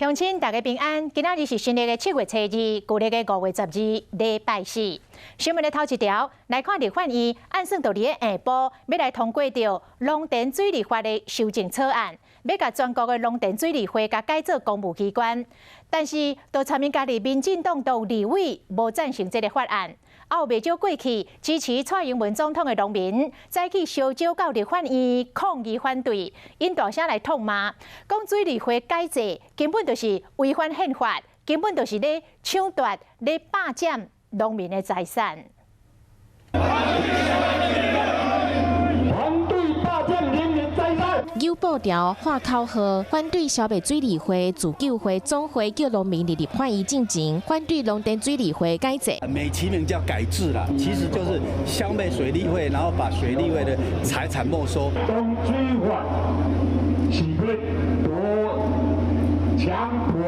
鄉親大家平安，今仔日是新曆的7月初二，舊曆的5月12，禮拜四。新聞的頭一條來看，立法院按算佇咧下晡欲來通過著農田水利法的修正草案，欲共全國的農田水利會共改做公務機關。但是，都查明家己民進黨黨立委無贊成這个法案。也有袂少過去支持蔡英文總統的農民，早起相招到立法院抗議反對，𪜶大聲來痛罵，講水利會改制根本就是違反憲法，根本就是咧搶奪、咧霸佔農民的財產。反對霸佔人民財產。扭布條、喊口號，反對消滅水利會、自救會總會，叫農民佇立法院進前，反對農田水利會改制。美其名叫改制啦，其實就是消滅水利會，然後把水利會的財產沒收。農水法是欲奪強奪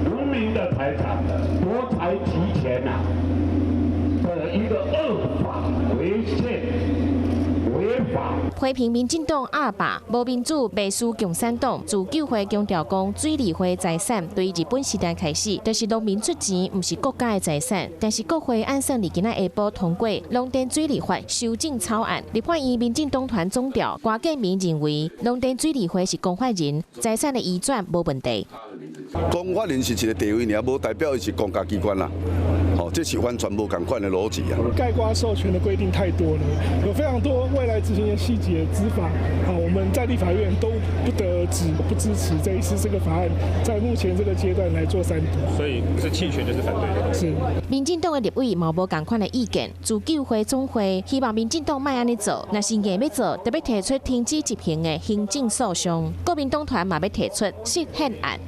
農民的財產，奪財提權啊的一個惡法，違憲。違法。批評民進黨鴨霸無民主，袂輸共產黨。自救會強調講，水利會財產對日本時代開始，就是農民出錢，毋是國家的財產。但是國會按算佇今仔下晡通過農田水利法修正草案。立法院民進黨團總召郭建明認為，農田水利會是公法人，財產的移轉無問題。公法人是一个地位爾，無代表伊是公家機關啦。吼，這是完全無仝款的邏輯啊！概括授權的規定太多了，有非常多未來執行的細節執法，好，我們在立法院都不得而知，不支持這一次這個法案在目前這個階段來做三讀。所以不是棄權就是反對的。是。民進黨的立委嘛無仝款的意見，自救會總會希望民進黨莫按呢做，若是硬欲做，就欲提出停止執行的行政訴訟。國民黨團嘛欲提出釋憲案。